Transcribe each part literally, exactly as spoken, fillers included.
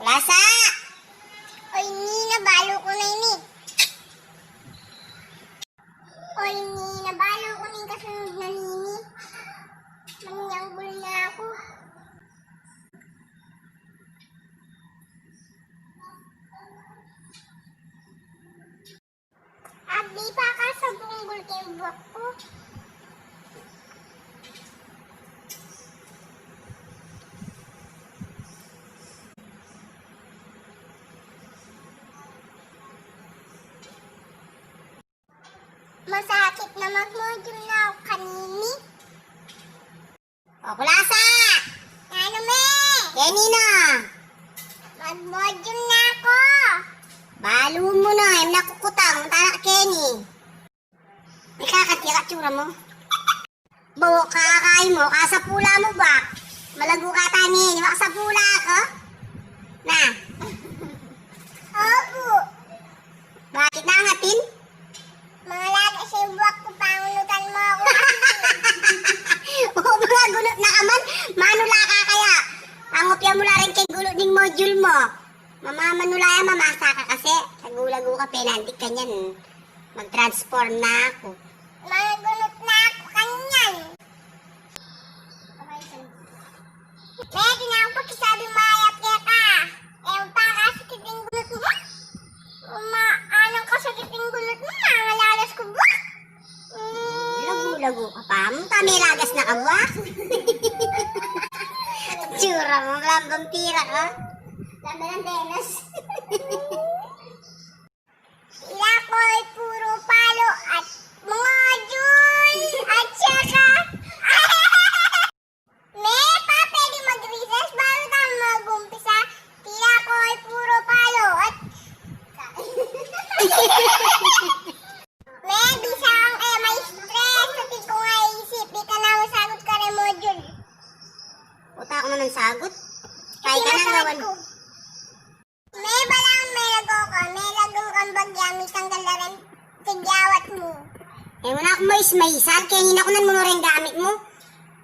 Lasa! Oy, nina, balu ku na ini. Oy, nina, balu ku na ing kasunod na nini. Manyanggul na aku. Agdi pa ka sa bunggul keng buak ku. Masakit na, magmodule na aku kanini. O, Kulasa! Nanu, me? Keni na! Magmodule na aku. Balu mu na, e mu na kukutang, mata na ka keni. Mikakati ka, tsura mu. Bo, kakain mu, kasapula mu ba? Malagu ka tani, makasapula ka? Na. Opu. Bakit nangatin? Mangalaga sa buak ku, pangunutan mu aku. O, mangagunut na ka man. Manula ka kaya. Pangupya mu la rin keng gulut ning module mu. Mamamanula ya, mamasa ka kasi. Lagu-lagu ka, penalty ka niyan. Mag-transform na aku. Mangagunut na aku kanyan. Pwede na akong pakisabi mayap keka. E, pa, kasakit ing gunut mu. Uma, anong kasakit ing gunut mu? Nangalagas ku buak. Mm. Lagu-lagu ka pa. Mata, melagas na ka buak. Tsura mu, lambang pira ka. Lambang ng tenas. Tila ko'y puro palo at module at saka me, pa, pwede mag-recess bago tayo mag-umpisa? Tila ko'y puro palo at me, bisa kang e ma-stress, atin kung aisip, di ka na masagot kare module. Uta ku naman sagot. Kaya ka na gawan. Me, balang melagu ka, melagu kang bagya, mitanggal na rin tigyawat mu. E mu na aku maismaisan, kaya ngina ku nan mu no rin gamit mu.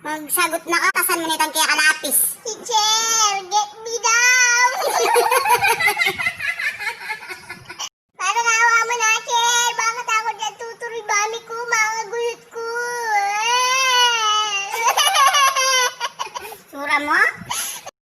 Magsagot na ka, tasan mu na itang kaya kalapis. Teacher, get me down.